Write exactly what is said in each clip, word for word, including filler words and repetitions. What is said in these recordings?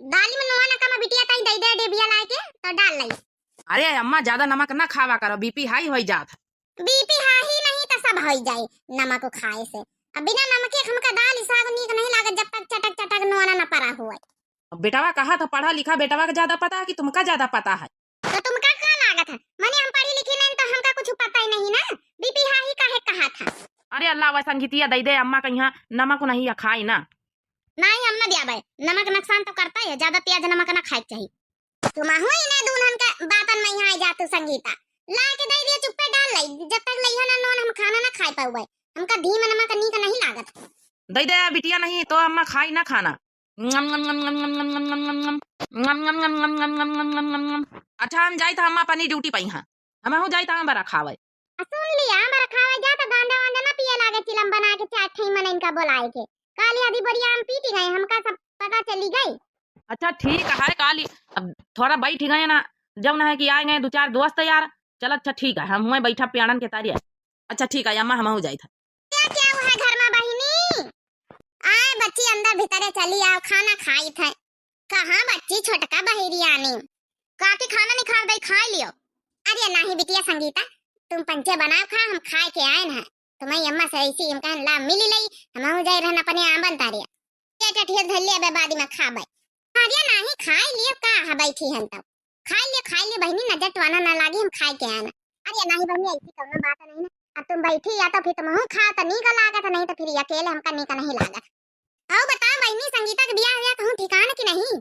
दाली में नमक ना कम, बिटिया ताई दे दे डेबिया लाए के, तो डाल लई। अरे अम्मा, ज्यादा नमक ना खावा करो, बीपी हाई होई जात है। बीपी हाई नहीं तो सब होई जाए नमक खाए से। अब बिना नमके हमका दाल साग नीक नहीं लागत, जब तक चटक चटक नोना न परा हुआ। अब बेटवा कहा था पढ़ा लिखा, बेटवा का ज्यादा पता है कि तुमका ज्यादा पता है? तो तुमका का लागत है? मने हम पढ़ी लिखी नहीं तो हमका कुछ पता ही नहीं ना। बीपी हाई काहे कहा था? अरे अल्लाह, वह संगीतिया दे दे, अम्मा कहिया नमक नहीं है, खाई ना। नहीं, हम ना द्याबे, नमक नुकसान तो करता है, ज्यादा तेज नमक ना खाए के चाहिए। तुमहू इन्हें दुल्हन के बातन में यहाँ आ जातू संगीता। ला के दे दिया, चुप्पे डाल लई, जब तक लइहा ना नोन हम खाना ना खाए पाउबे। हमका धीम नमक नीक नहीं लागत। दे दे बिटिया, नहीं तो अम्मा खाई ना खाना। अच्छा, हम जाइत ह अम्मा, अपनी ड्यूटी पई हाँ, हमहू जाइत ह बरा खावे। आ सुन लिया, बरा खावे जा तो गांजा वांजा ना पिए लागे, चिलम बना के चार ठई मन इनका बोलाए के। काली आधी बोरिया हम पीटी गए, हमका सब पता चली गई। अच्छा ठीक है, काली अब थोड़ा बैठ गए ना, जब ना है कि आए गए दो चार दोस्त यार। चल अच्छा ठीक है, हम हुए बैठा प्याणन के तारी। अच्छा ठीक है अम्मा, हमहू जाइत ह। क्या क्या हुआ घर में बहिनी? आए बच्ची अंदर भीतरे चली आओ, खाना खाई थे। कहाँ बच्ची, छोटका बहिरी आनी? काकी खाना निखार दई, खाई लियो। अरे नहीं बिटिया संगीता, तुम पंचे बनाओ खा, हम खाए के आए न। तुम्हारी अम्मा से ऐसी हम कहन ला मिली लई, हमहू जाए रहन अपने आंबन तारिया। पेट अठिया धर ले, अबे बाद में खाबे। अरे नाही, खाई लियो, का है, बैठी हन तब। खाई लियो, खाई लियो बहिनी, नजर टवाना ना लागी, हम खाए के आए ना। अरे नाही बहिनी, ऐसी कौनो बात नहीं ना। अब तुम बैठी या तो फिर तुमहू खाओ तो नीक लागत, नहीं तो फिर अकेले हमका नीक नहीं लागत। और बताओ बहिनी, संगीता के बियाह हुआ कहूँ ठिकान की नहीं?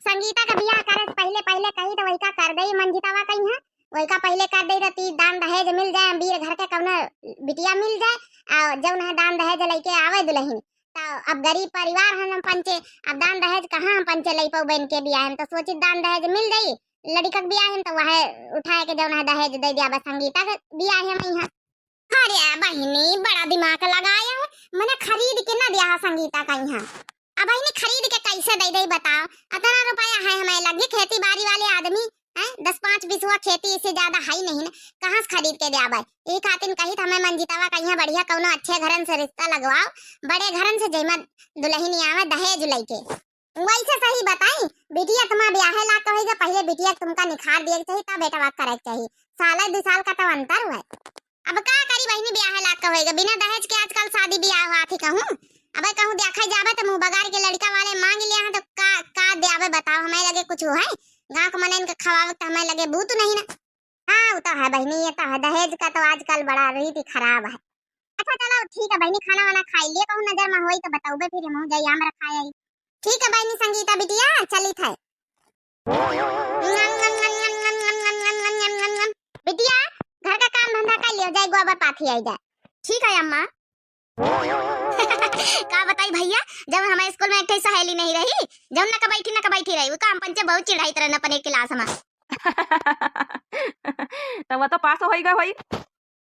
संगीता का बियाह करे से पहले, पहले कही तो वही का कर दे मंजितावा कही है, वही का पहले कर दे रहती, दान दहेज मिल जाए, अमीर घर के कौनो बिटिया मिल जाए, और जौन है दान दहेज लेके आवे दुल्हन। तो अब गरीब परिवार हन हम पंचे, अब दान दहेज कहाँ हम पंचे लई पाउबे इनके बियाह में, तो सोचित दान दहेज मिल जाई, लड़िका के बियाह में तो वह उठाए के जौन है दहेज दे दिया, बस संगीता के बियाह में यहाँ। अरे बहिनी, बड़ा दिमाग लगाया हो, मने खरीद के ना दिया है संगीता का यहाँ। अब बहिनी खरीद के कैसे दे दे बताओ, इतना रुपया है हमें लगे खेती बाड़ी वाले आदमी, हैं? दस पाँच बीसवा खेती, इससे ज्यादा है ही नहीं ना, कहाँ से खरीद के द्याबे? यही खातिर कही था मैं मंजितवा का यहाँ बढ़िया कौनो अच्छे घरन से रिश्ता लगवाओ, बड़े घरन से, जेमा दुल्हन आवे दहेज लेके। वैसे सही बताई, बिटिया तुम्हार ब्याहे लाग के होइगा, पहले बिटिया के तुमका निखार दिए के चाहिए, तब बेटवा के करे के चाहिए। साल दो साल का तो अंतर हुआ है। अब का करी बहिनी, ब्याहे लाग के होइगा, बिना दहेज के आजकल शादी ब्याह हुआ थी कहूँ। अबे कहूँ देखा जाबे तो मुँह बगार के लड़का वाले मांग लिया है, तो का, का द्याबे बताओ, हमें लगे कुछ है? गाँव के मनन के खवावे तो हमें लगे बूत नहीं ना। हाँ, वो तो है बहिनी, ये तो है, दहेज का तो आजकल बड़ा रीति खराब है। अच्छा चलो ठीक है बहिनी, खाना वाना खाई लिए, कहूँ नजर में होई तो बताउबे, फिर हम जाई आम रखाए आई। ठीक है बहिनी संगीता बिटिया, चली थे। बिटिया, घर का काम धंधा कर लियो, जाए गोबर पाथी आई जाए। ठीक है अम्मा। का बताई भैया, जब हमारे स्कूल में एक ठे सहेली नहीं रही, जब न कबैठी न कबैठी रही, वो काम पंचे बहुत चिढ़ाई तरह अपने क्लास में। तो वो तो पास होइगा होई।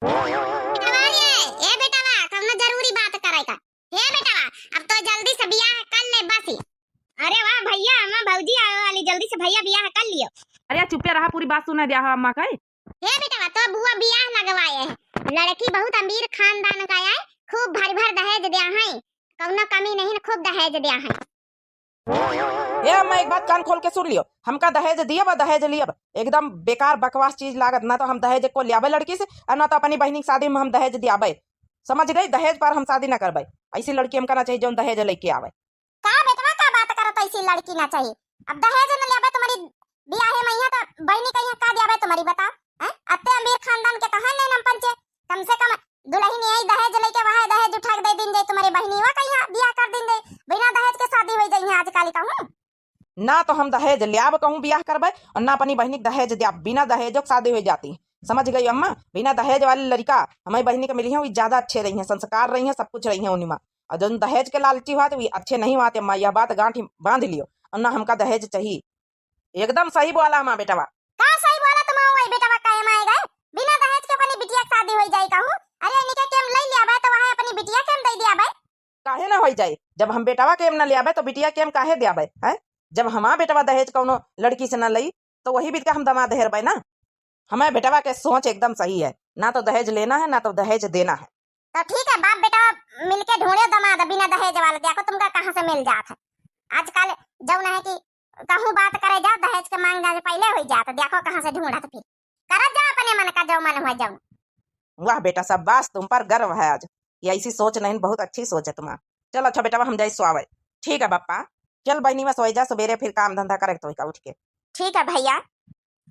बेटवा रे, ए बेटवा, कौनो जरूरी बात करे का? हे बेटवा, अब तो जल्दी से बियाह कर ले बस। अरे वाह भैया, अम्मा भौजी आवे वाली, जल्दी से भैया बियाह कर लियो। अरे चुप्पे रहा, पूरी बात सुना दिया हो अम्मा का। हे बेटवा, तो बुआ बियाह लगवाए है, लड़की बहुत अमीर खानदान का है, खूब भर भर दहेज दिया है, कौनो कमी नहीं, खूब दहेज दिया है। ए अम्मा, एक बात कान खोल के सुन लियो, हमका दहेज दियब, दहेज लियब, एकदम बेकार बकवास चीज लागत। ना तो हम दहेज को लियाबे लड़की से, और ना तो अपनी बहिनी की शादी में हम दहेज दियाबे। समझ गई, दहेज पर हम शादी ना करबे। ऐसी लड़की हमका ना चाहिए जौन दहेज लेके आवे। का बेटवा, का बात करत, ऐसी लड़की ना चाहिए? अब दहेज न लियाबे तुम्हारी बियाहे में यहाँ तो बहिनी कहिया का दियाबे तुम्हारी, बताओ? हैं? अत्ते अमीर खानदान के तो है नहीं हम पंचे, कम से कम दुल्हन यही दहेज लेके वह दहेज उठा के दे दिन जाए तुम्हारी बहिनी, वह कहिया बियाह कर दिन जाए, बिना दहेज के शादी हो जाए आजकल कहूँ। ना तो हम दहेज ल्याब कहूँ बियाह करबे, और ना अपनी बहिनी के दहेज द्याब, बिना दहेजो के शादी हो जाती। समझ गई अम्मा, बिना दहेज वाली लड़का हमारी बहिनी के मिली है, वो ज्यादा अच्छे रही हैं, संस्कार रही हैं, सब कुछ रही हैं उन्हीं में। और जौन दहेज के लालची हुआ तो वो अच्छे नहीं हुआ अम्मा, यह बात गांठ बांध लियो, और ना हमका दहेज चाहिए। एकदम सही बोला हमार बेटवा। का सही बोला तुम वही बेटवा, काहे माए गए? बिना दहेज के अपनी बिटिया के शादी हो जाए कहूँ। अरे इनके केम ले लिया बे तो वह अपनी बिटिया केम दे दिया बे। काहे ना हो जाए? जब हम बेटवा केम ना लियाबे तो बिटिया केम काहे दियाबे, हैं? जब हमार बेटवा दहेज कौनो लड़की से ना लई तो वही बिटिया हम दमाद हेरबे ना। हमें बेटवा के सोच एकदम सही है, ना तो दहेज लेना है ना तो दहेज देना है। तो ठीक है बाप बेटवा मिलके ढूंढे दमाद बिना दहेज वाला, देखो तुमका कहाँ से मिल जात है। आजकल जौन है कि कहूँ बात करे जाओ, दहेज के मांग जाए पहिले होइ जात, देखो कहाँ से ढूंढत फिर। करत जाओ अपने मन का, जो मन हुआ जाओ। वाह बेटा, शाबाश, तुम पर गर्व है आज। ये ऐसी सोच नहीं, बहुत अच्छी सोच है तुम्हारी। चल अच्छा बेटवा, हम जाई सोआवे। ठीक है बप्पा, चल बहिनी, बस सोए जा, सबेरे फिर काम धंधा करे तो का उठ के। ठीक है भैया,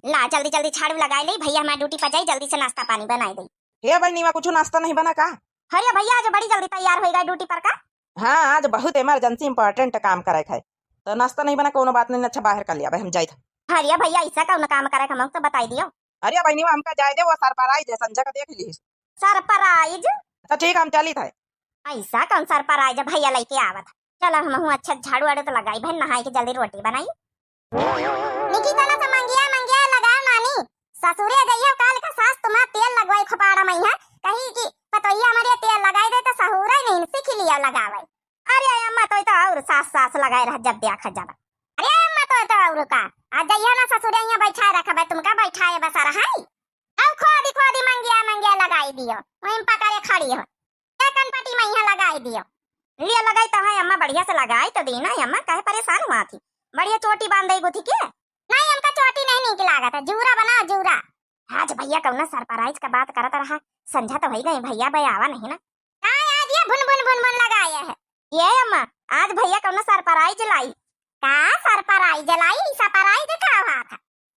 ला जल्दी जल्दी झाड़ू लगाई ले भैया, हमार ड्यूटी पर जाई, जल्दी से नाश्ता पानी बनाई दे। हे बहिनी, कुछ नाश्ता नहीं बना का? अरे भैया, आज बड़ी जल्दी तैयार होइ गए ड्यूटी पर का। हाँ, आज बहुत emergency important काम करे है, तो नाश्ता नहीं बना, कोनो बात नहीं, अच्छा बाहर कर लिया भाई, हम जाइत है। अरे भैया, ऐसा कौन काम करे, हमको तो बताई दियो। अरे बहिनी, हमका जाए दे, वो surprise है, संजय का देख ली। Surprise? तो ठीक है, हम चलित है। ऐसा कौन surprise है, भैया लेके आवत है। चलो हमहू अच्छा झाड़ू वाड़ू तो लगाई भाई, नहाई के जल्दी रोटी बनाई। निकी चला तो मंगिया, मंगिया लगाओ नानी। ससुरे जइहो काल का सास तुम्हार तेल लगवाई खोपाड़ा में है, कही कि पतोहिया हमारे तेल लगाई दे तो सहूरे नहीं, सीख लियो लगावे। अरे अम्मा, तो, तो और सास, सास लगाए रह जब देखा जब। अरे अम्मा, तो, तो और का, आ जइहो ना ससुरे, यहाँ बैठा रखबे, तुमका बैठाए बस रहाई। अब खोदी, खोदी मंगिया, मंगिया लगाई दियो, वहीं पकड़े खड़ी हो। ए कनपटी में यहाँ लगाई दियो। लिया लगाई तो है अम्मा, बढ़िया से लगाई तो दी ना अम्मा, काहे परेशान हुआ थी? बढ़िया चोटी बांध दे गुथी के। नहीं, हमका चोटी नहीं नीक लागत है, जूरा बनाओ, जूरा। आज भैया कौनो surprise का बात करत रहा, संझा तो होइ गई, भैया बे आवा नहीं ना। का आज ये भुन भुन भुन भुन लगाए है? ये अम्मा, आज भैया कौनो surprise लाई। का surprise लाई? Surprise का बात है?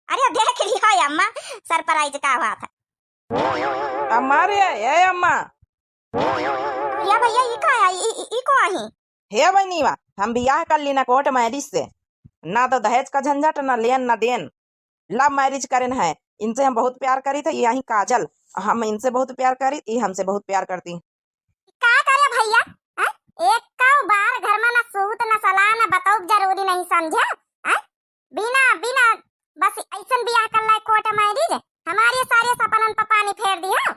अरे देख लिया अम्मा, surprise का बात है। अम्मा रे, ए अम्मा। या भैया, ई का है? ई, ई, ई को आही? हे बहिनीवा, हम बियाह कर ली ना court marriage से, ना तो दहेज का झंझट, ना लेन ना देन, love marriage करेन है। इनसे हम बहुत प्यार करी थे, यही काजल, हम इनसे बहुत प्यार करी, ये हमसे बहुत प्यार करती। का करे भैया, हैं? एक कौ बार घर में ना सूत, ना सलाह, ना बतौब जरूरी नहीं समझे, हैं? बिना, बिना, बस ऐसन बियाह कर लाए court marriage, हमारे सारे सपनन पर पानी फेर दियो।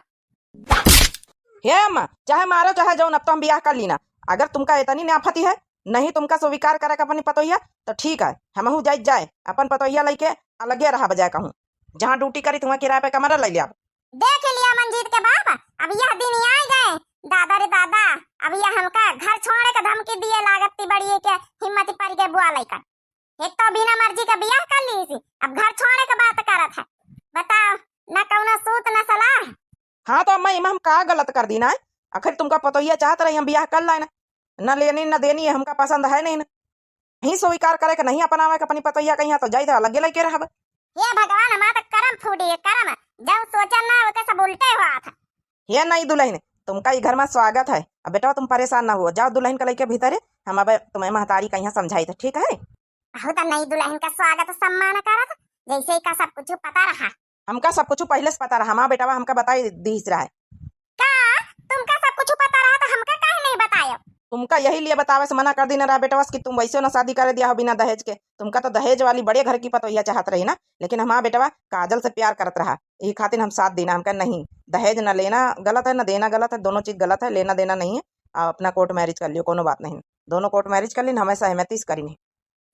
हे अम्मा, चाहे मारो, चाहे जौन, अब तो हम बियाह कर ली ना। अगर तुमका इतनी नाफती है, नहीं तुमका स्वीकार करे के अपनी पतोहिया, तो ठीक है, हमहू जाइत जाए, अपन पतोहिया लइके अलगे रहा बजाए कहूँ। जहाँ duty करी, तुहाँ किराए पे कमरा ले लिया। देख लिया मंजीत के बाप, अब यह दिन ही आ गए। दादा रे दादा, अब यह हमका घर छोड़े के धमकी दिए लागत ती बड़ी के हिम्मत पड़ गए बुआ लइका। एक तो बिना मर्जी का बियाह कर ली सी, अब घर छोड़े के बात करत है। बताओ, ना कौनो सूत ना सलाह। हाँ तो अम्मा, इमा हम का गलत कर दी ना? आखिर तुमका पतोहिया चाहत रही, हम बियाह कर लाए ना, ना लेनी ना देनी, ये हमका पसंद है नहीं ना। नहीं स्वीकार करे के, नहीं अपनावे के अपनी पतोहिया कहिया, तो जाइत अलगे लइके रहब। हे भगवान, हमार तो करम फूटी है, करम। जब सोचन ना, ओके सब उल्टे हुआ था। हे नई दुलहिन, तुमका ई घर में स्वागत है। अब बेटवा तुम परेशान ना हुआ, जाओ दुलहिन के लइके भीतरे, हम अब तुम्हें महतारी कहिया समझाइत है, ठीक है? बहुत नई दुलहिन का स्वागत सम्मान करत, जैसे इका सब कुछ पता रहा। हमका सब कुछ पहिले से पता रहा, हमार बेटवा हमका बताई दिहिस रहा है। का? तुमका सब कुछ पता रहा तो हमका काहे नहीं बतायो? तुमका यही लिए बतावे से मना कर दीना रहा बेटवा से कि तुम वैसे ना शादी करे दिया हो बिना दहेज के। तुमका तो दहेज वाली बड़े घर की पतोहिया चाहत रही ना, लेकिन हमार बेटवा काजल से प्यार करत रहा, यही खातिर हम साथ दीना। हमका नहीं, दहेज ना लेना गलत है, ना देना गलत है, दोनों चीज गलत है, लेना देना नहीं है। आप अपना court marriage कर लियो, कोनो बात नहीं, दोनों court marriage कर ली, हमें सहमति से करी नहीं।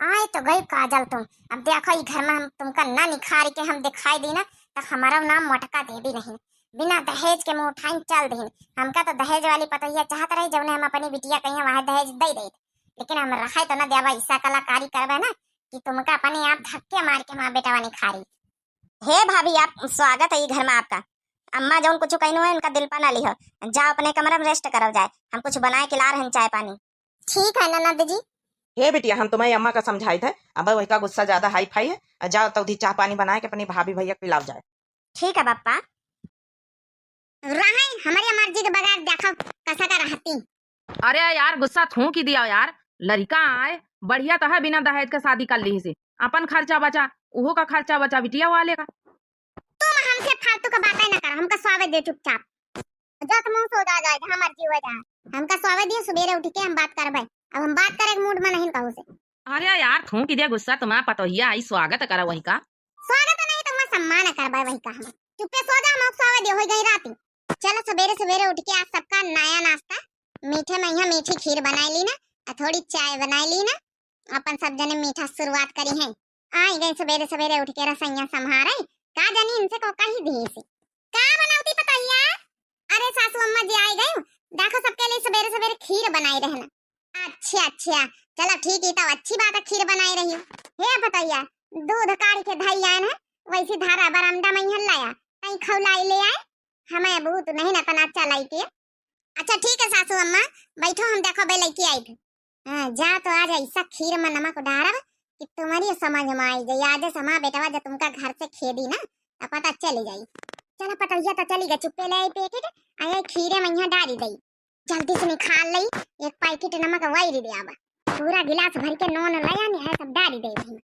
आए तो गई काजल तुम। अब देखो, ई घर में हम तुमका ना निखार के हम दिखाई दी ना, तो हमारा नाम मोटका देवी नहीं। बिना दहेज के मुंह उठाइन चल दीन। हमका तो दहेज वाली पतोहिया चाहत रही, जौने हम अपनी बिटिया कहिया वहाँ दहेज दे देत। लेकिन हम रहे तो ना देवा, ऐसा कलाकारी करबे ना कि तुमका अपने आप धक्के मार के हमार बेटवा निखारी। हे भाभी, आप स्वागत है ई घर में आपका। अम्मा जौन कुछ कहनु है, उनका दिल पर ना लिहो। जाओ अपने कमरे में rest करल जाए, हम कुछ बनाए के ला रहन चाय पानी। ठीक है ननद जी। हे बिटिया, हम तुम्हें अम्मा का समझाइत है, अब वही का गुस्सा ज्यादा high fi है, जाओ तो उधी चाह पानी बनाए के अपनी भाभी भैया को पिलाओ जाए। ठीक है पप्पा। रहे हमारी मर्जी के बगैर देखो कैसा का रहती। अरे यार, गुस्सा थूक ही दिया यार, लड़का आए, बढ़िया तो है बिना दहेज के शादी कर ली से, अपन खर्चा बचा, उहो का खर्चा बचा बिटिया वाले का। तुम हमसे फालतू का बातें ना करो, हमका सोवे दे चुपचाप। जा तुम सो जा, जाए जहाँ मर्जी हुआ जा, हमका सोवे दियो, सुबेरे उठ के हम बात करबे। अब हम बात करे के mood में नहीं कहूँ से। अरे यार, थूक ही दे गुस्सा, तुम्हारा पतोहिया आई, स्वागत करा वही का। स्वागत नहीं, तुम्हारा सम्मान करबे वही का। हम चुप्पे सो जा, हम सोवे दियो, हो गई राती। चलो सुबेरे सुबेरे उठ के आज सबका नया नाश्ता, मीठे में यहाँ मीठी खीर बनाई ली ना, और थोड़ी चाय बनाई ली ना, अपन सब जने मीठा शुरुआत करी है। आई गए सबेरे सबेरे उठ के रसोइया संभारे, का जानी इनसे को कही दी से। का बनौती पतोहिया? अरे सासू अम्मा जी आई गई, देखो सबके लिए सबेरे सबेरे खीर बनाई रहना। अच्छा अच्छा, चलो ठीक है, तो अच्छी बात है खीर बनाई रही हो। हे पतोहिया, दूध काढ़ के धई आन है, वैसी धारा बरामदा में यहाँ लाया, तई खौलाई ले आए, हमें भूत नहीं न तना चलाई के। अच्छा ठीक है सासू अम्मा, बैठो, हम देखो बे लइके आई थे। हाँ, जा तो आज ऐसा खीर में नमक डारब कि तुम्हारी समझ में आई जाई। आज समा बेटवा जब तुमका घर से खेदी ना, तो पता चल जाई। चला पतोहिया तो चली गई, चुप्पे ले आई पैकेट, आ ये खीरे में यहाँ डारी दई। जल्दी से निकाल लई, एक पैकेट नमक वाइरी दे आवा। पूरा गिलास भर के नून ले आनी है, सब डारी दे भाई।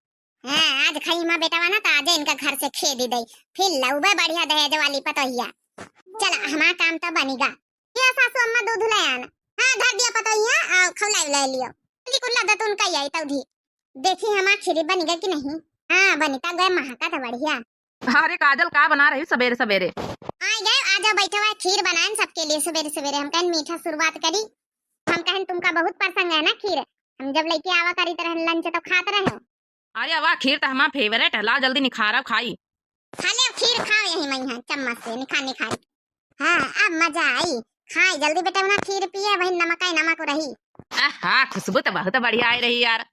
हाँ, आज खाई माँ बेटवा ना, तो आज इनका घर से खेदी दई, फिर लउबे बढ़िया दहेज वाली पतोहिया। चला, हमारा काम तो बनिगा। ये सासू अम्मा दूध ले आना। हाँ, धर दिया पतोहिया, आ, खौलाई ले लियो। जल्दी कुल्ला दतुन का आई तौधी। देखी हमार खीरी बनिगा कि नहीं। हाँ, बनी तो गए, महका तो बढ़िया। अरे काजल, का बना रही सवेरे सवेरे? आए गए, आ जाओ, बैठो, है खीर बनाएन सबके लिए सवेरे सवेरे। हम कहन मीठा शुरुआत करी। हम कहन तुमका बहुत पसंद है ना खीर, हम जब लइके आवा करी तो रहन लंच तो खात रहे। अरे वाह, खीर तो हमार फेवरेट है, लाओ जल्दी निखारा खाई। खा ले खीर, खाओ यही मैं यहाँ चम्मच से निखार निखार। हाँ, अब मजा आई। खाई जल्दी बेटा, ना खीर पिए, वही नमक ही नमक रही। आहा, खुशबू तो बहुत बढ़िया आई रही यार।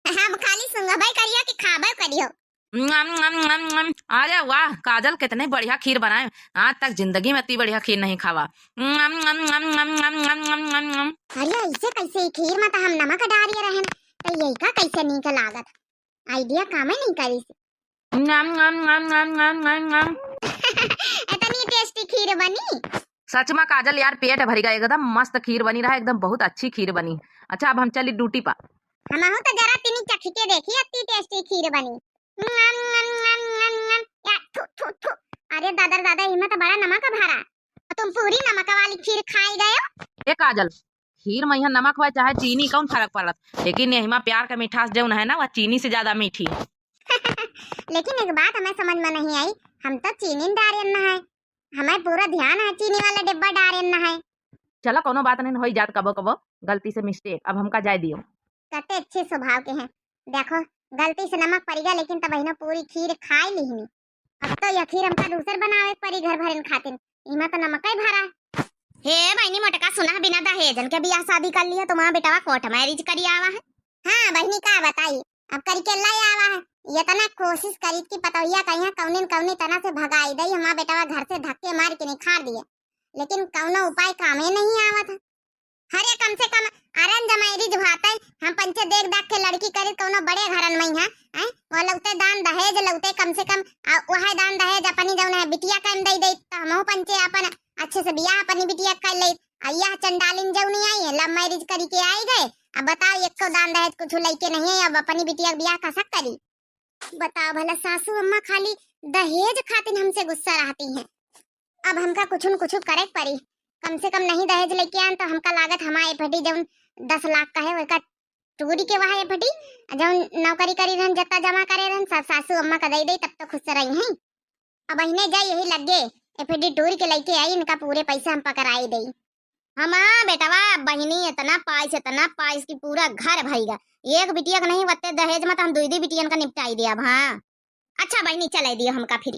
हम खाली सुंघबे करियो कि खाबे करियो। नम, नम, नम, नम। अरे वाह काजल, कितने बढ़िया खीर बनाए। आज तक जिंदगी में इतनी बढ़िया खीर नहीं खावा। नम, नम, नम। अरे ऐसे कैसे? ई खीर में तो हम नमक डारिए रहन, तो यही का कैसे नीक लागत? आइडिया कामे नहीं करी से। नम, नम, नम। इतनी टेस्टी खीर बनी। सच में काजल यार, पेट भरी गए, एकदम मस्त खीर बनी रहा, एकदम बहुत अच्छी खीर बनी। अच्छा, अब हम चली ड्यूटी पर। हमहू तो जरा तिनी चख के देखी, इतनी टेस्टी खीर बनी। नम, नम, नम, नम, नम। या, थू, थू, थू। अरे दादा रे दादा, इमा तो बड़ा नमक भरा। तुम पूरी नमक वाली खीर खाई गयो। ए काजल, खीर में यहाँ नमक होए चाहे चीनी, कौन फर्क पड़त? लेकिन यही में प्यार का मिठास जौन है ना, वह चीनी से ज्यादा मीठी। लेकिन एक बात हमें समझ में नहीं आई, हम तो चीनी डारेन न है, हमें पूरा ध्यान है चीनी वाला डिब्बा डारेन न है। चलो, कोनो बात नहीं, होई जात कबो कबो, गलती से मिस्टेक, अब हमका जाए दियो। कते अच्छे स्वभाव के हैं, देखो, गलती से नमक पड़ गया, लेकिन तब इन्हों पूरी खीर खाई लिहनी। अब तो यह खीर हमका दूसर बनावे के पड़ी घर भरन खातिर, इमा तो नमक ही भरा। हे बहनी मोटका, सुना, बिना दहेजन के बियाह शादी कर लिया, तुम्हारा बेटवा कोर्ट मैरिज करी आवा है। हाँ बहनी, का बताई, अब करी के लाई आवा है। इतना कोशिश करी कि पतोहिया कहिया कौनिन कौनी तना से भगाई दई, हमार बेटवा घर से धक्के मार के निखार दिए, लेकिन कौनो उपाय कामे नहीं आवत है। अरे कम से कम अरन जमैरी जो हातै, हम पंचे देख दाख के लड़की करी कौनो बड़े घरन में है, हैं? वो लौते दान दहेज लौते कम से कम, आ, वह दान दहेज अपनी जौन है बिटिया का दे दे, तो हमहू पंचे अपन अच्छे से बियाह अपनी बिटिया कर ले। आ यह चंडालिन जौनी आई है, लव मैरिज करी के आई गए, अब बताओ, एको दान दहेज कुछ लइके नहीं है, अब अपनी बिटिया का बियाह कसक करी? बताओ भला, सासू अम्मा खाली दहेज खातिर हमसे गुस्सा रहती हैं। अब हमका कुछ न कुछ करे के पड़ी, कम से कम नहीं दहेज लेके आन तो हमका लागत हमार एफडी जौन दस लाख का है, ओका टूरी के वहाँ एफडी जौन नौकरी करी रहन, जत्ता जमा करे रहन, सब सासू अम्मा का दे दे, तब तो खुश रही हैं। अब अहिने जाई यही लगे, एफडी टूरी के लेके आई, इनका पूरे पैसा हम पकड़ाई दे। हमार बेटवा बहिनी इतना पाइस, इतना पाइस कि पूरा घर भइगा। एक बिटिया के नहीं, वत्ते दहेज में तो हम दुई दुई बिटियन का निपटाई दिया। हाँ, अच्छा बहिनी, चले दियो हमका फिर।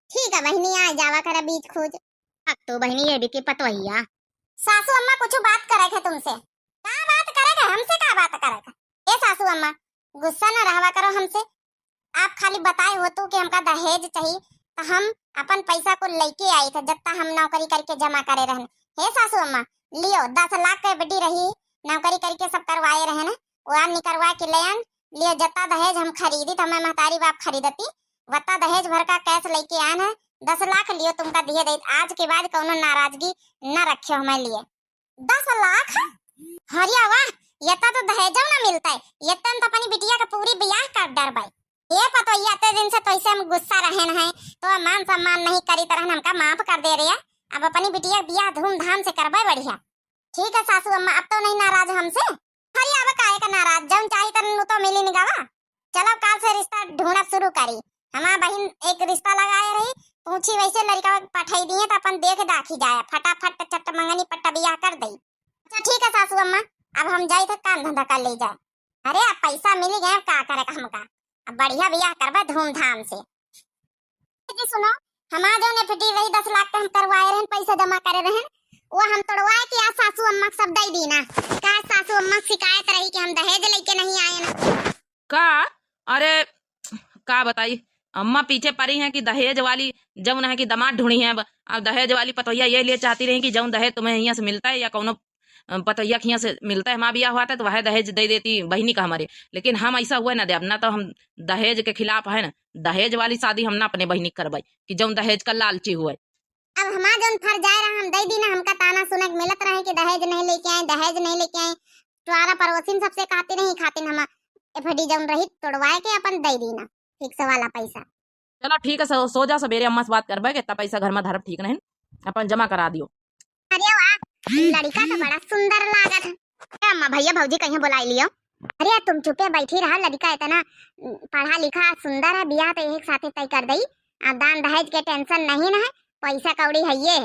ठीक है बहिनी, आ जावा करा बीच खोज। अब तो बहिनी ये भी के पतवहिया। सासू अम्मा कुछ बात करे है तुमसे। का बात करे है? हमसे का बात करे है? ए सासू अम्मा, गुस्सा न रहवा करो हमसे। आप खाली बताए हो तू कि हमका दहेज चाहिए, तो हम अपन पैसा को लेके आई थे, जत्ता हम नौकरी करके जमा करे रहन। हे सासू अम्मा, लियो, दस लाख के एफडी रही, नौकरी करके सब करवाए रहन, वो आप निकरवा के ले आन, लियो, जत्ता दहेज हम खरीदी, तो हमें महतारी बाप खरीदती, वत्ता दहेज भर का कैश लेके आन है, दस लाख लियो, तुमका दिए दे, आज के बाद कौनो नाराजगी न रखियो हमें लिए। दस लाख? हरिया वाह, ये तो, तो दहेजो ना मिलता है, ये तो, तो अपनी बिटिया का पूरी बियाह कर डरबाई। ये पतोहिया, इतने दिन से तो ऐसे हम गुस्सा रहन हैं, तो मान सम्मान नहीं करी तरहन हमका माफ कर दे रहे। अब अपनी बिटिया का बियाह धूमधाम से करबे बढ़िया। ठीक है सासू अम्मा, अब तो नहीं नाराज हमसे। हरिया अब काहे का नाराज, जौन चाही तरन उ तो मिली निगावा। चलो काल से रिश्ता ढूंढब शुरू करी। हमार बहिन एक रिश्ता लगाए रही, पूछी वैसे लड़का पठाई दिए तो अपन देख दाखी जाए, फटाफट चट मंगनी पट्टा बियाह कर दई। अच्छा ठीक है सासू अम्मा, अब हम जाई थे काम धंधा कर ले जाए। अरे अब पैसा मिल गए, अब का करे का हमका, अब बढ़िया बियाह करबे धूमधाम से। जी सुनो, हमार जौन एफडी रही दस लाख के हम करवाए रहन, पैसा जमा करे रहन, वो हम तोड़वाए के आज सासू अम्मा के सब दे दी ना। कहे सासू अम्मा के शिकायत रही कि हम दहेज लेके नहीं आए ना। का? का बताई, अम्मा पीछे परी हैं कि दहेज वाली जौन है कि दामाद ढूंढी हैं। अब, अब दहेज वाली पतोहिया ये लिए चाहती रही कि जौन दहेज तुम्हें हियाँ से मिलता है या कौनो, अ, पतोहिया के हियाँ से मिलता है, हमार बियाह हुआ था तो वह दहेज दे देती बहिनी का हमारे। लेकिन हम ऐसा हुआ ना देब, ना तो हम दहेज के खिलाफ है ना, दहेज वाली शादी हम ना अपने बहिनी के करवाई कि जौन दहेज का लालची हुआ। अब हमार जौन फर्ज आए रहा, हम दे दीना। हमका ताना सुने के मिलत रहे कि दहेज नहीं लेके आए, दहेज नहीं लेके आए। टुआरा पड़ोसिन सबसे कहती रही, खातिन हम एफडी जौन रही तोड़वाए के अपन दे दीना, फिक्स वाला पैसा। चलो ठीक है, सो, सो जा, सवेरे अम्मा से बात करबे, कितना पैसा घर में धरब ठीक नहीं, अपन जमा करा दियो। अरे वाह, लड़का तो बड़ा सुंदर लागत है। ए अम्मा, भैया भौजी कहीं बुलाई लियो। अरे तुम चुपे बैठी रहा, लड़का इतना, उम, पढ़ा लिखा सुंदर है, बियाह तो एक साथे तय कर दई। आ दान दहेज के टेंशन नहीं न है, पैसा कौड़ी है ये।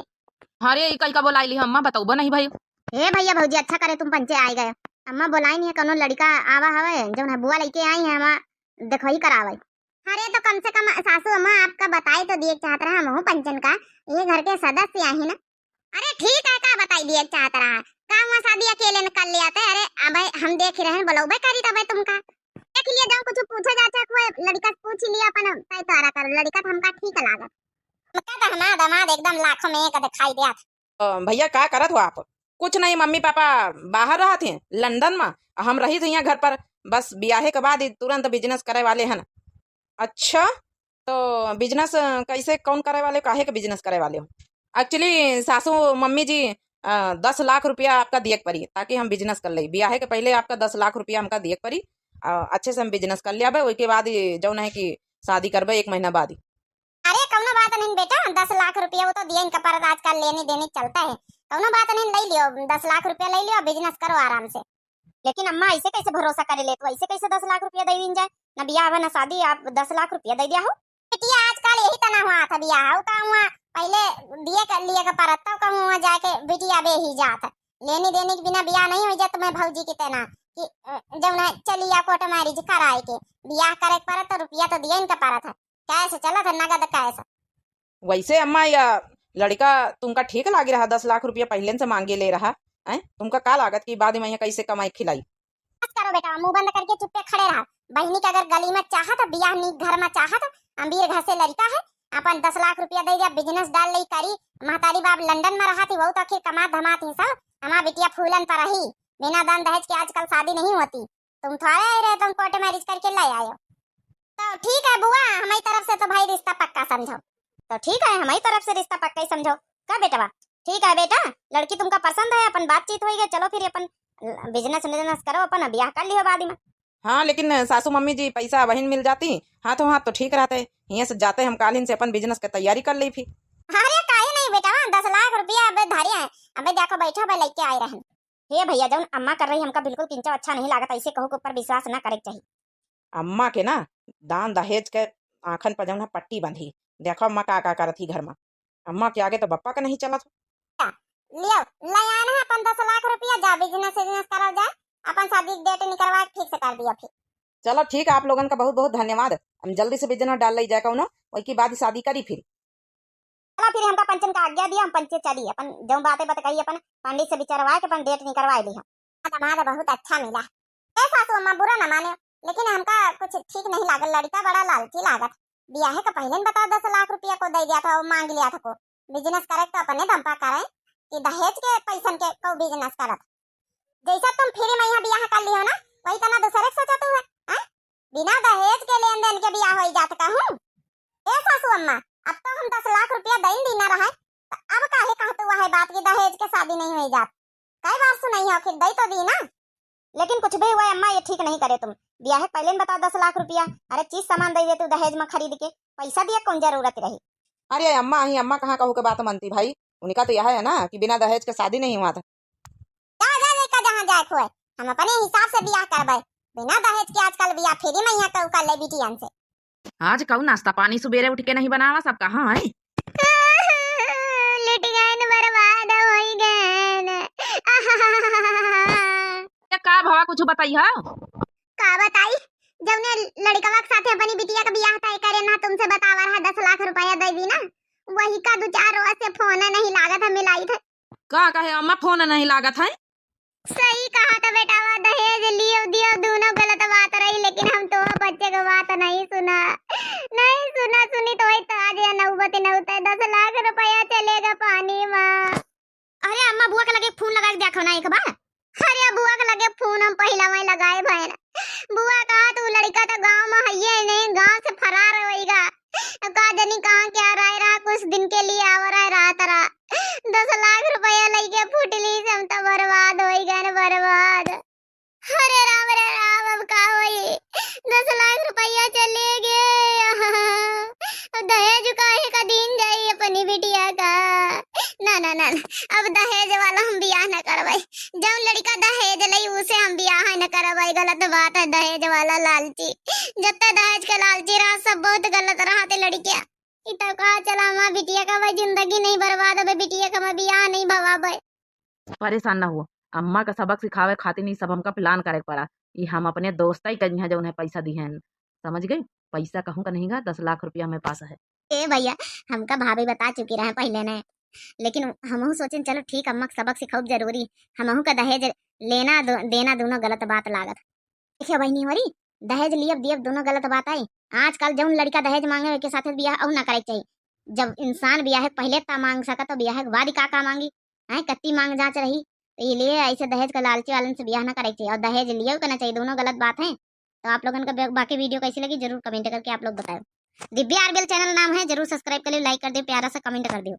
अरे ई कई का बुलाई ली अम्मा, बतौबो नहीं भाई। हे भैया भौजी, अच्छा करे तुम पंचे आए गए। अम्मा बुलाई नहीं है, कौनो लड़का आवा हवे, जौन है बुआ लेके आई है, अम्मा देखो ही करावे। अरे तो कम से कम सासू अम्मा आपका बताए तो दिए चाहत रहा, हमहू पंचन का, ये घर के सदस्य आही ना। अरे ठीक है, का बताई दिए चाहत रहा, का हुआ शादी अकेले न कर लिया थे? अरे अब हम देख रहे हैं, बुलौबे करी तबे तुमका। देख लिया, जाओ कुछ पूछे जाचे कोई लड़का से पूछ लिया अपन, तय तारा कर, लड़का तो हमका ठीक लागत। हमका तो हमार दामाद एकदम लाखों में एक दिखाई दिया था। अ, भैया का करत हो आप? कुछ नहीं, मम्मी पापा बाहर रहत हैं लंदन में, हम रही थे यहाँ घर पर, बस बियाहे के बाद ही तुरंत बिजनेस करे वाले हैं। अच्छा, तो बिजनेस, अ, कैसे, कौन करे वाले, काहे के बिजनेस करे वाले हो? एक्चुअली सासू मम्मी जी, अ, दस लाख रुपया आपका दिए के पड़ी, ताकि हम बिजनेस कर ले। बियाहे के पहले आपका दस लाख रुपया हमका दिए के पड़ी, अ, अच्छे से हम बिजनेस कर लियाबे, ओके बाद ही जौन है कि शादी करबे एक महीना बाद ही। अरे कौनो बात नहीं बेटा, दस लाख रुपया वो तो दिए इनका परत, आजकल लेनी देनी चलता है। कौनो बात नहीं, ले लियो, दस लाख रुपया ले लियो, बिजनेस करो आराम से। लेकिन अम्मा, ऐसे कैसे भरोसा करे ले तू? ऐसे कैसे दस लाख रुपया दे दीन जाए? ना बियाह बा, ना शादी, आप दस लाख रुपया दे दिया हो? बिटिया, आजकल यही तना हुआ था बियाह, हो का हुआ, पहले दिए कर लिए के परत, तब कहूँ हुआ जाके बिटिया बे ही जात है। लेनी देनी के बिना बियाह नहीं हो जात, मैं भौजी की तना कि, अ, जौन है चलिया कोर्ट मैरिज कराए के, बियाह करे के परत तो रुपया तो दिए इनके परत है, कैश चलत है, नगद कैश। वैसे अम्मा, या लड़का तुमका ठीक लागी रहा, दस लाख रुपया पहले से मांगे ले रहा, हैं? तुमका का लागत कि बाद में यहाँ कैसे कमाई खिलाई? बस करो बेटा, मुंह बंद करके चुप्पे खड़े रहा। बहिनी के अगर गली में चाहत, बियाह नी घर में चाहत, अमीर घर से लड़का है, अपन दस लाख रुपया दे दिया, बिजनेस डाल ले करी। महतारी बाप लंदन में रहा थी, वो तो आखिर कमात धमात ही सब, हमार बिटिया फूलन पर रही, बिना दान दहेज के आजकल शादी नहीं होती। तुम थोड़े आए रहे, तुम कोर्ट मैरिज करके ले आए हो। तो ठीक है बुआ, हमारी तरफ से तो भाई रिश्ता पक्का समझो। तो ठीक है, हमारी तरफ से रिश्ता पक्का ही समझो। का बेटवा? ठीक है बेटा, लड़की तुमका पसंद है, अपन बातचीत होई गई, चलो फिर अपन बिजनेस विजनेस करो, अपन बियाह कर लियो बाद में। हाँ, लेकिन सासू मम्मी जी, पैसा वहीं मिल जाती, हाथों हाथ तो ठीक रहते। हियाँ से जाते हम कालिन से अपन बिजनेस के तैयारी कर ली फिर। अरे काहे नहीं बेटवा, दस लाख रुपया अबे धरे हैं, अबे देखो बैठो, अबे लेके आए रहन। हे भैया, जौन अम्मा कर रही, हमका बिल्कुल किंचो अच्छा नहीं लागत, ऐसे कहू के ऊपर विश्वास ना करे के चाहिए। अम्मा के ना, दान दहेज के आँखन पर जौन है पट्टी बंधी। देखो अम्मा का का करत ही घर में। अम्मा के आगे तो बप्पा का नहीं चलत हो। लियो, ले आना है अपन दस लाख रुपया, जा बिजनेस विजनेस करल जाए, अपन शादी के डेट निकलवा के फिक्स कर दिया फिर। चलो ठीक है, आप लोगन का बहुत बहुत धन्यवाद। हम जल्दी से बिजनेस डाल ले जाए कौनो, वही के बाद शादी करी फिर। चला फिर हमका पंचन का आज्ञा दिया, हम पंचे चली, अपन जौन बातें बतकही अपन पंडित से बिचरवाए के अपन डेट निकरवाए ली हम। दामाद बहुत अच्छा मिला। ए सासू अम्मा बुरा न माने, लेकिन हमका कुछ ठीक नहीं लागल, लड़का बड़ा लालची लागत। बियाहे का पहले न बताओ दस लाख रुपया को दे दिया था, वो मांग लिया था को। बिजनेस करे तो अपने दम पर करे, कि दहेज के पैसन के को बिजनेस करत। जैसा तुम फ्री में यहाँ बियाह कर लियो ना, वही तना दूसरे के सोचत हुए, हैं? बिना दहेज के लेन देन के बियाह होई जात कहूँ? ए सासू अम्मा, अब तो हम दस लाख रुपया दइन दीना रहे, त अब काहे कहत हुआ है बात कि दहेज के शादी नहीं होई जात? कई बार सुनाई हो, आखिर दई तो दी ना। लेकिन कुछ भी हुआ अम्मा, ये ठीक नहीं करे तुम। बियाहे के पहले न बताओ दस लाख रुपया, अरे चीज सामान दे दे तू दहेज में खरीद के, पैसा दिया कौन जरूरत रही? अरे अम्मा, ही अम्मा कहाँ कहू के बात मानती भाई, उनका तो यह है ना कि बिना दहेज के शादी नहीं हुआ था। जा, जा, जा, का जहाँ जाए खोए, हम अपने हिसाब से बियाह करबे। बिना दहेज के आजकल बियाह फ्री में यहाँ कऊ कर ले बिटियन से। आज कऊ नाश्ता पानी सुबेरे उठ के नहीं बनावा, सब कहाँ है? लुट गए न, बर्बाद होई गए न। ये का भवा, कुछ बताई हो? का बताई, जौने लड़कवा के साथे अपनी बिटिया का बियाह तय करे ना, तुमसे बतावा रहा, दस लाख रुपया दे दी ना, वही का दो चार रोज से फोन नहीं लागत है, मिलाई थे। का कहे अम्मा, फोन नहीं लागत है? सही कहा था बेटा, वो दहेज लियो दियो दोनों गलत बात रही, लेकिन हम तो बच्चे को बात नहीं सुना। बतिनौते दस लाख रुपया चलेगा पानी मा। अरे अम्मा, बुआ के लगे फोन लगाइ के देखो ना एक बार। अरे बुआ के लगे फोन हम पहिला वहीं लगाए भएन। बुआ कहा, "तू लड़का तो गांव में हइये नहीं, गांव से फरार होइगा। का जनी कहाँ क्या रह रहा, कुछ दिन के लिए आवा रहा, रात रहा। दस लाख रुपया लइके फुटली से हम तो बर्बाद होइ गए, बर्बाद।" अरे राम रे राम, अब का होई? दस लाख रुपया चले गए। अब दहेज काहे का दीन जाई अपनी बिटिया का? ना, ना, ना, ना, अब दहेज वाला हम बियाह न करबै। जौन लड़का दहेज लई, उसे हम बियाह न करबै। गलत बात है, दहेज वाला लालची। जत्ते दहेज के लालची रहा, सब बहुत गलत रहा ते लड़किया। ई तो कहा चला, हमार बिटिया का भाई जिंदगी नहीं बर्बाद होबे, बिटिया का हमार बियाह नहीं भवाबे। परेशान ना हुआ, अम्मा का सबक सिखावे खातिर ई सब हमका plan करे के पड़ा। ई हम अपने दोस्तई का यहाँ जौन है पैसा दिहे हैं, समझ गई? पैसा कहूँ का नहीं गा, दस लाख रुपया हमें पास है। ए भैया, हमका भाभी बता चुकी रहे पहले ने, लेकिन हमहू सोचेन चलो ठीक, अम्मा का सबक सिखाउब जरूरी। हमहू का दहेज लेना दो, देना दोनों गलत बात लागत। देखिए बहिनी होरी, दहेज लियब दियब दोनों गलत बात आई। आजकल जौन लड़का दहेज मांगे, ओके साथे बियाह अउ ना करे के चाही। जब इंसान बियाह के पहले ता मांग सकत, तो बियाह के बाद ही का का मांगी? हैं, कत्ती मांग जांच रही। तो ये लिए ऐसे दहेज का लालची वालन से बियाह ना करे के चाही और दहेज लियो के ना चाही, दोनों गलत बात है। तो आप लोगन का बे-, बाकी video कैसी लगी, जरूर comment करके आप लोग बताओ। दिव्या आरबीएल channel नाम है, जरूर subscribe कर लियो, like कर दियो, प्यारा सा comment कर दियो।